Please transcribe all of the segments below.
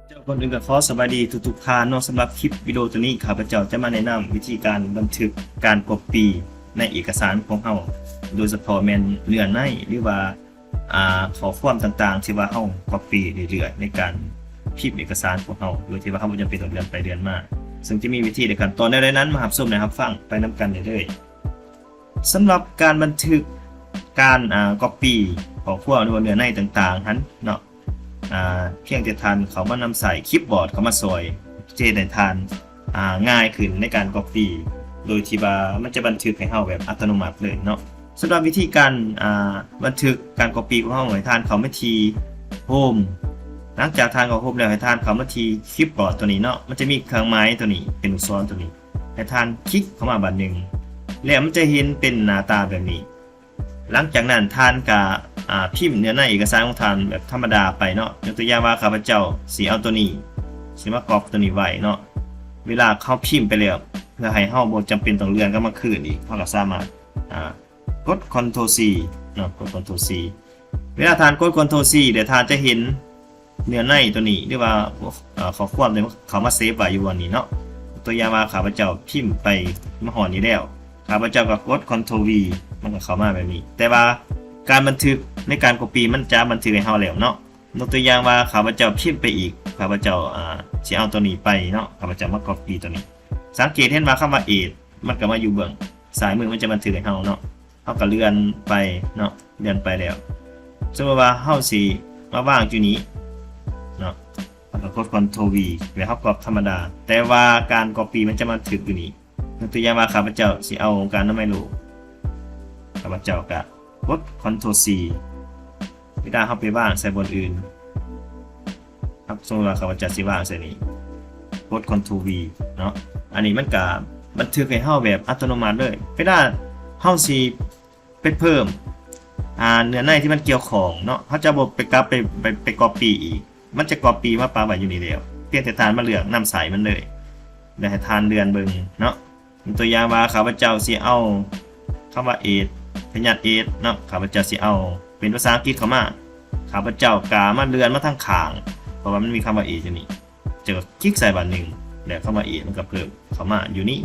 ເຈົ້າ ກ່ອນອື່ນກໍຂໍສະບາຍດີທຸກໆທ່ານເນາະ. ສຳລັບຄລິບວິດີໂອໂຕນີ້ ຂ້າພະເຈົ້າຈະມາແນະນຳວິທີການບັນທຶກການກັອບປີ້ໃນເອກະສານຂອງເຮົາ ໂດຍສະເພາະແມ່ນເນື້ອໃນ ຫຼືວ່າ ອ່າ ຂໍ້ຄວາມຕ່າງໆ ທີ່ວ່າເຮົາກັອບປີ້ເລື້ອຍໆ ໃນການພິມເອກະສານຂອງເຮົາ ໂດຍທີ່ວ່າເຮົາບໍ່ຈຳເປັນຕ້ອງເລື່ອນໄປເລື່ອນມາ. ເຊິ່ງຈະມີວິທີ ແລະ ຂັ້ນຕອນແນວໃດນັ້ນ ມາຮັບຊົມ ແລະ ຮັບຟັງໄປນຳກັນໄດ້ເລີຍ. ສຳລັບການບັນທຶກການ ອ່າ ກັອບປີ້ຂໍ້ຄວາມ ຫຼືວ່າເນື້ອໃນຕ່າງໆຫັ້ນເນາະ ອ່າ ພຽງແຕ່ທ່ານເຂົ້າມານຳໃຊ້ຄີບອດເຂົ້າມາຊ່ອຍ ຈະເຮັດໃຫ້ທ່ານ ອ່າ ງ່າຍຂຶ້ນໃນການກັອບປີ້ ໂດຍທີ່ວ່າມັນຈະບັນທຶກໃຫ້ເຮົາແບບອັດຕະໂນມັດເລີຍເນາະ. ສຳລັບວິທີການ ອ່າ ບັນທຶກການກັອບປີ້ຂອງເຮົາ ໃຫ້ທ່ານເຂົ້າມາທີ່ໂຮມ. ຫຼັງຈາກທ່ານເຂົ້າໂຮມແລ້ວ ໃຫ້ທ່ານເຂົ້າມາທີ່ຄີບອດຕົວນີ້ເນາະ, ມັນຈະມີເຄື່ອງໝາຍຕົວນີ້ ເປັນລູກສອນຕົວນີ້ ໃຫ້ທ່ານຄລິກເຂົ້າມາບາດໜຶ່ງ ແລ້ວມັນຈະເຫັນເປັນໜ້າຕາແບບນີ້. ຫຼັງຈາກນັ້ນທ່ານກະ ອ່າ ພິມເນື້ອໃນເອກະສານຂອງທ່ານແບບທຳມະດາໄປເນາະ. ຍົກຕົວຢ່າງວ່າ ຂ້າພະເຈົ້າຊິເອົາຕົວນີ້ ຊິມາກັອບຕົວນີ້ໄວ້ເນາະ. ເວລາເຮົາພິມໄປແລ້ວ ເພື່ອໃຫ້ເຮົາບໍ່ຈຳເປັນຕ້ອງເລື່ອນກັບມາຄືນອີກ ເຮົາກໍສາມາດ ອ່າ ກົດ Ctrl C ເນາະ, ກົດ Ctrl C. ເວລາທ່ານກົດ Ctrl C ແລ້ວທ່ານຈະເຫັນເນື້ອໃນຕົວນີ້ ຫຼືວ່າ ເອີ ຂໍ້ຄວາມທີ່ເຂົາມາເຊບໄວ້ຢູ່ບ່ອນນີ້ເນາະ. ຕົວຢ່າງວ່າ ຂ້າພະເຈົ້າພິມໄປມາຮອດນີ້ແລ້ວ ຂ້າພະເຈົ້າກໍກົດ Ctrl V ມັນກໍເຂົ້າມາແບບນີ້. ແຕ່ວ່າການບັນທຶກໃນການກັອບປີ້ ມັນຈະບັນທຶກໃຫ້ເຮົາແລ້ວເນາະ. ຍົກຕົວຢ່າງວ່າ ຂ້າພະເຈົ້າພິມໄປອີກ ຂ້າພະເຈົ້າ ອ່າ ຊິເອົາຕົວນີ້ໄປເນາະ, ຂ້າພະເຈົ້າມາກັອບປີ້ຕົວນີ້. ສັງເກດເຫັນວ່າຄຳວ່າ Edit ມັນກໍມາຢູ່ເບື້ອງຊ້າຍມື ມັນຈະບັນທຶກໃຫ້ເຮົາເນາະ. ເຮົາກໍເລື່ອນໄປເນາະ, ເລື່ອນໄປແລ້ວ ສົມມຸດວ່າເຮົາຊິມາວາງຢູ່ນີ້ເນາະ, ເຮົາກໍກົດ Ctrl V ແລ້ວເຮົາກັອບທຳມະດາ. ແຕ່ວ່າການກັອບປີ້ມັນຈະມາຖືກຢູ່ນີ້. ຍົກຕົວຢ່າງວ່າ ຂ້າພະເຈົ້າຊິເອົາອົງການອະນາໄມໂລກ, ຂ້າພະເຈົ້າກໍກົດ Ctrl C. ເວລາເຮົາໄປວາງໃສ່ບ່ອນອື່ນ ຄັບ ສົມມຸດວ່າຂ້າພະເຈົ້າຊິວາງໃສ່ນີ້ ກົດ Ctrl V ເນາະ. ອັນນີ້ມັນກະບັນທຶກໃຫ້ເຮົາແບບອັດຕະໂນມັດເລີຍ. ເວລາເຮົາຊິໄປເພີ່ມ ອ່າ ເນື້ອໃນທີ່ມັນກ່ຽວຂ້ອງເນາະ, ເຮົາຈະບໍ່ໄປກັບໄປ ໄປ ໄປກັອບປີ້ອີກ, ມັນຈະກັອບປີ້ມາປະໄວ້ຢູ່ນີ້ແລ້ວ. ພຽງແຕ່ທ່ານມາເລືອກນຳໃຊ້ມັນເລີຍ ແລ້ວໃຫ້ທ່ານເລື່ອນເບິ່ງເນາະ. ຕົວຢ່າງວ່າ ຂ້າພະເຈົ້າຊິເອົາຄຳວ່າ Edit ພະຍັດ Edit ເນາະ, ຂ້າພະເຈົ້າຊິເອົາເປັນພາສາອັງກິດເຂົ້າມາ, ຂ້າພະເຈົ້າກະມາເລື່ອນມາທາງຂ້າງ ເພາະວ່າມັນມີຄຳວ່າ Edit ຢູ່ນີ້. ຈະຄລິກໃສ່ບາດໜຶ່ງ ແລ້ວຄຳວ່າ Edit ມັນກໍເພີ່ມເຂົ້າມາຢູ່ນີ້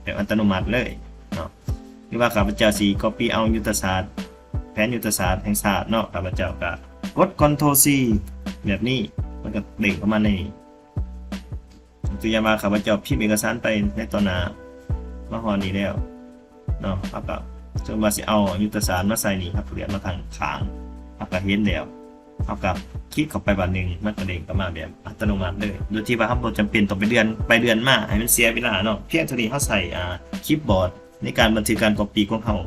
ແບບອັດຕະໂນມັດເລີຍເນາະ. ຫຼືວ່າຂ້າພະເຈົ້າຊິກັອບປີ້ເອົາຍຸດທະສາດ ແຜນຍຸດທະສາດແຫ່ງຊາດເນາະ, ຂ້າພະເຈົ້າກໍກົດ Ctrl C ແບບນີ້ ມັນກໍເດ້ງເຂົ້າມາໃນນີ້. ຕົວຢ່າງວ່າ ຂ້າພະເຈົ້າພິມເອກະສານໄປໃນຕໍ່ໜ້າ ມາຮອດນີ້ແລ້ວເນາະ, ເຮົາກໍສົມມຸດວ່າຊິເອົາຍຸດທະສາດມາໃສ່ນີ້ ເຮົາກໍເລື່ອນມາທາງຂ້າງ ເຮົາກໍເຫັນແລ້ວ, ເຮົາກໍຄລິກເຂົ້າໄປບາດໜຶ່ງ ມັນກໍເດ້ງເຂົ້າມາແບບອັດຕະໂນມັດເລີຍ ໂດຍທີ່ວ່າເຮົາບໍ່ຈຳເປັນຕ້ອງໄປເລື່ອນໄປເລື່ອນມາໃຫ້ມັນເສຍເວລາເນາະ. ພຽງເທົ່ານີ້ເຮົາໃຊ້ ອ່າ ຄີບອດໃນການບັນທຶກການກັອບປີ້ຂອງເຮົາ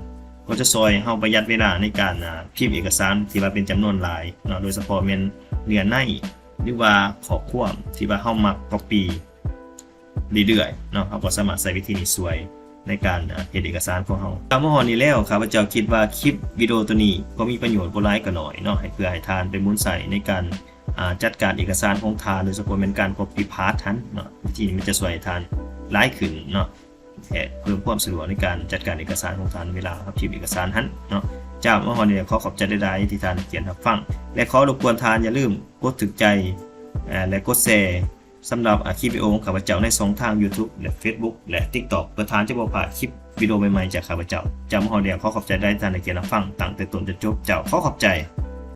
ກໍຈະຊ່ອຍເຮົາປະຢັດເວລາໃນການ ອ່າ ພິມເອກະສານທີ່ວ່າເປັນຈຳນວນຫຼາຍເນາະ, ໂດຍສະເພາະແມ່ນເນື້ອໃນ ຫຼືວ່າຂໍ້ຄວາມທີ່ວ່າເຮົາມັກກັອບປີ້ເລື້ອຍໆເນາະ, ເຮົາກໍສາມາດໃຊ້ວິທີນີ້ຊ່ວຍໃນການ ອ່າ ເຮັດເອກະສານຂອງເຮົາ. ມາຮອດນີ້ແລ້ວ ຂ້າພະເຈົ້າຄິດວ່າຄລິບວິດີໂອໂຕນີ້ກໍມີປະໂຫຍດບໍ່ຫຼາຍກໍໜ້ອຍເນາະ, ໃຫ້ເພື່ອໃຫ້ທ່ານໄປໝູນໃຊ້ໃນການ ອ່າ ຈັດການເອກະສານຂອງທ່ານ ໂດຍສະເພາະແມ່ນການກັອບປີ້ພາດຫັ້ນເນາະ. ວິທີນີ້ມັນຈະຊ່ວຍໃຫ້ທ່ານຫຼາຍຂຶ້ນເນາະ ແລະ ເພີ່ມຄວາມສະດວກໃນການຈັດການເອກະສານຂອງທ່ານ ເວລາເຮົາພິມເອກະສານຫັ້ນເນາະ. ເຈົ້າ ມາຮອດນີ້ ຂໍຂອບໃຈຫຼາຍໆທີ່ທ່ານກຽມຮັບຟັງ ແລະ ຂໍລົບກວນທ່ານຢ່າລືມກົດຖືກໃຈ ແລະ ກົດແຊ ສຳລັບ ອ່າ ຄລິບວິດີໂອຂອງຂ້າພະເຈົ້າໃນຊ່ອງທາງ YouTube ແລະ Facebook ແລະ TikTok ເພື່ອທ່ານຈະບໍ່ພາດຄລິບວິດີໂອໃໝ່ໆຈາກຂ້າພະເຈົ້າ. ເຈົ້າ ມາຮອດນີ້ ຂໍຂອບໃຈຫຼາຍໆ ທ່ານທີ່ກຽມຮັບຟັງຕັ້ງແຕ່ຕົ້ນຈົນຈົບ. ເຈົ້າ ຂໍຂອບໃຈ.